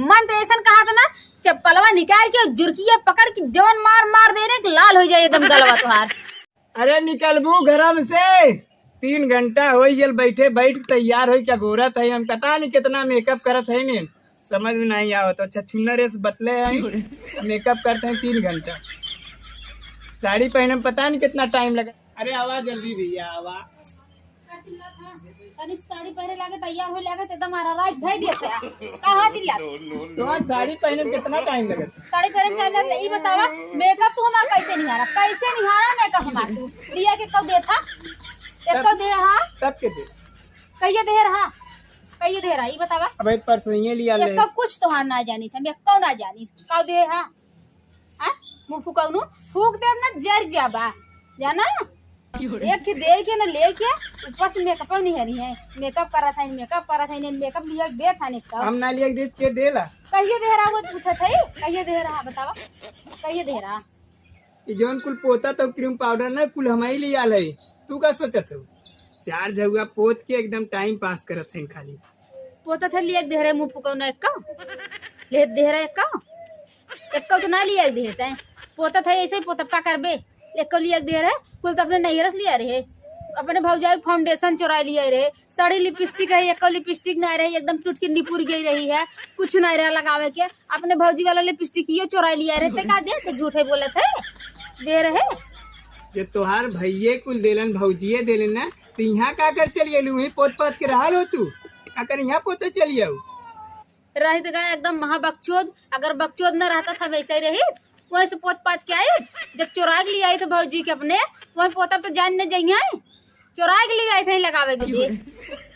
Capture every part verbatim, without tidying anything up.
मन तो ऐसन कहा था ना, चप्पलवा निकाल के जुरकिया पकड़ के जवन मार मार देने के लाल हो जाए एकदम गलवा तुहार। अरे निकलबू घरम से, तीन घंटा हो गल बैठे, बैठ के तैयार हो क्या गोरत है। हम पता नहीं कितना मेकअप करत है ने, समझ में नहीं आवत। अच्छा छुन्नर ऐसे बतले हैं, मेकअप करते हैं तीन घंटा, साड़ी पहने में पता नहीं कितना टाइम लगा। अरे आवा जल्दी भैया, आवा। का चिल्लात है? तनी साड़ी पहरे लागे, तैयार हो लागे, ते एकदम मारा राज धई देत है। कहाँ चिल्लात? तुम्हार साड़ी पहने में कितना टाइम लगत? साड़ी पहरे में टाइम लगत, ई बतावा, मेकअप तू हमार कैसे निहारा? कैसे निहारा मेकअप हमार तू? लिया के कब देत हा? एक तब, कब दे हा? तब के दे? कहिए दे रहा? कहिए दे रहा? ई बतावा। अबे परसों ये लिया ले। एक कब कुछ तोहार ना जानी था, मैं कौन ना जानी? कब दे हा? हाँ? मुँह फुकौनू, फूक देब ना, जर जाबा, जाना? एक के दे के ना लेके ऊपर से मेकअप नहीं हरी है, मेकअप करत है, मेकअप करत है, ने मेकअप लिया के देत है ने कब। हम ना लिया के देत के देला? कहिए दे रहा वो पूछत है, कहिए दे रहा बतावा, कहिए दे रहा? ई जौन कुल पोता तो क्रीम पाउडर ना कुल हम ही लिया ले, तू का सोचत हो? चार झउआ पोत के एकदम टाइम पास करत है खाली। पोतत है, लिया के दे रहे मुँह फुकौना एक कौ, ले दे रहे एक कौ, एक कौ तो ना लिया के दे तैं। पोतत है ऐसे ही पोतब, का करबे? एक कौ लिया के दे रहे, कुल तो अपने नैहरस लिया रहे, अपने भौजाई फाउंडेशन चोरा लिया रहे, साड़ी लिपस्टिक है, एक कौ लिपस्टिक ना रहे, एकदम टूट के निपुर गई रही है, कुछ ना रहा लगावे के, अपने भौजी वाला लिपस्टिक यो चोरा लिया रहे, ते का दे, ते झूठे बोलत है, दे रहे। जब तोहार भैये कुल देलन, भौजिये देलन ना, तो यहाँ का कर चली आलू? वहीं पोत पात के रहल हो तू, का कर यहाँ पोते चली आऊ? रहित गए एकदम महा बकचोद। अगर बकचोद न रहता था वैसे ही रही, वहीं से पोत पात के आई। जब चोरा के लिए आई थे भौजी के अपने, वहीं पोतब तो जान न जाइए, चोरा के लिए आई थे लगावे बदे,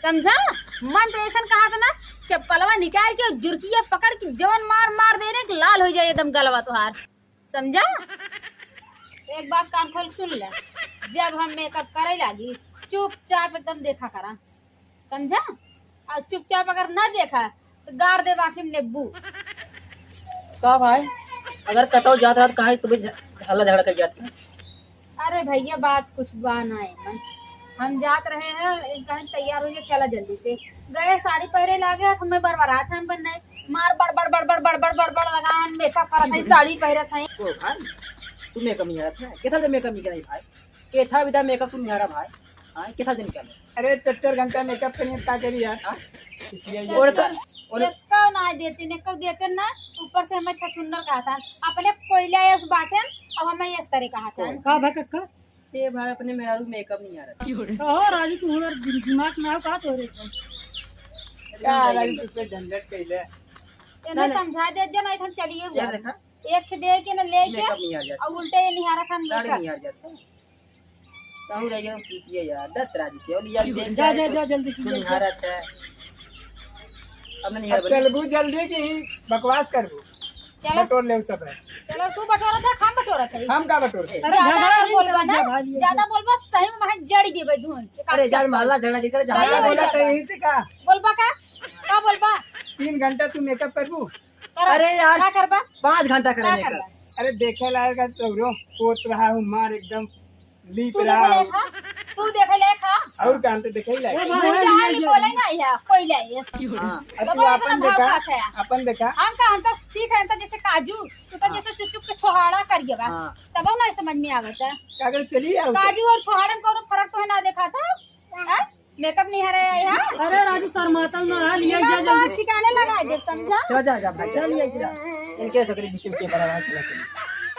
समझा? मन तो ऐसन कहा था ना, चप्पलवा निकाल के जुरकिया पकड़ के जवन मार मार देने के लाल हो जाए एकदम गलवा तुहार। समझा? एक बात कान खोल के सुन ले, जब हम मेकअप करे लागी, चुपचाप एकदम देखा करा, समझा? और चुपचाप अगर ना देखा तो गाड़ देब आँखी में नींबू। का भाई, अगर कतौ जात रहत, काहे तुम्हें झ-, हल्ला झगड़ा कर जात है? अरे भैया, बात कुछ बा ना एमन। हम जात रहे हैं, एक कहें तैयार हो गए, चला जल्दी से। गए, साड़ी पहरे लागे, हमें बरबरात हैं, पर नहीं, मार बड़ बड़ बड़ बड़ बड़ बड़ बड़ बड़ लगा हैं, मेकअप करत हैं, साड़ी पहरत हैं। ओ भाई, तू मेकअप नहीं करत है? केथा दिन मेकअप नहीं कराई भाई? केथा विदा मेकअप तू नहीं करा भाई? हाँ, केथा दिन कर? अरे, चार चार घंटा मेकअप करिए, का करी यार? हाँ? इसलिए ये और का, और एक्का ना देते, ने कब देते ना, ऊपर से हमें छछुंदर कहा था, अपने कोयला यस बाटेन, अब हमें यस तरह कहा था। का भाई कक्का? ए भाई, अपने मेहरारू मेकअप नहीं आ रहा। कहो राजू, तू हमार दिमाग में आओ का तोरे को? का राजू, तुझ पे झंझट कैले? इन्हें नहीं, नहीं। समझा दे, जे नहीं तो हम चलिए यार हुआ। देखा? एक दे के न ले के मेकअप नहीं आ जाता। और उल्टे ये निहारा खान साड़ी मेकअप। नहीं आ जाता। कहूँ रह गया चूतिया यार, दत्त राजू के, और लिया के जा, जा, जा, जल्दी से, तू जा, जा। निहारत है। अब नहीं अब निहार बने। चलबू जल्दी की बकवास करबू। चलो। बटोर ले सब है। चलो, तू बटोरत है, हम बटोरत है। हम का बटोर? अरे, ज्यादा झगड़ा अगर नहीं बोलबा करना ना, भाई, ये ज्यादा बोलबा, सही में वहाँ जड़ गिरबे धुन। एक अरे, आध जान चप्पल। माला झगड़ा जिकर झगड़ा चलो, बोला चलो। तो यही से का? बोलबा का? का बोलबा? तीन घंटा तू मेकअप करबू? करब। अरे यार, का करबा? पाँच घंटा करे का मेकअप। करबा? अरे, देखे लायक है तो रो, पोत रहा हूँ मार एकदम। लीप तू रहा देखे हूँ। लायक हा? तू देखे लायक हा? और काम तो देखे ही लायक। ए भाई, तू ए, जहाँ ए, निकोले ना या, कोई ले, yes। हाँ। अब बाबा तू इतना अपन भाव देखा, खात है। अपन देखा। हम का, हम तो ठीक है, हम तो जैसे काजू, तू तो हाँ। जैसे चुप चुप के छोहाड़ा कर गया बा। हाँ। तब ना समझ में आवत है। का करे चली आओ? काजू और छोहाड़ा में कोनो फर्क तो है ना देखा था? हैं? मेकअप नहीं हरे यहाँ। अरे राजू, शर्माता ना, हाँ, लिया जा दिमाग जल्दी। ठिकाने लगा दे, समझा? जा, जा, जा भाई, जा, लिया जा। इनके सकरी बीच में के बड़ा भाई चला चला।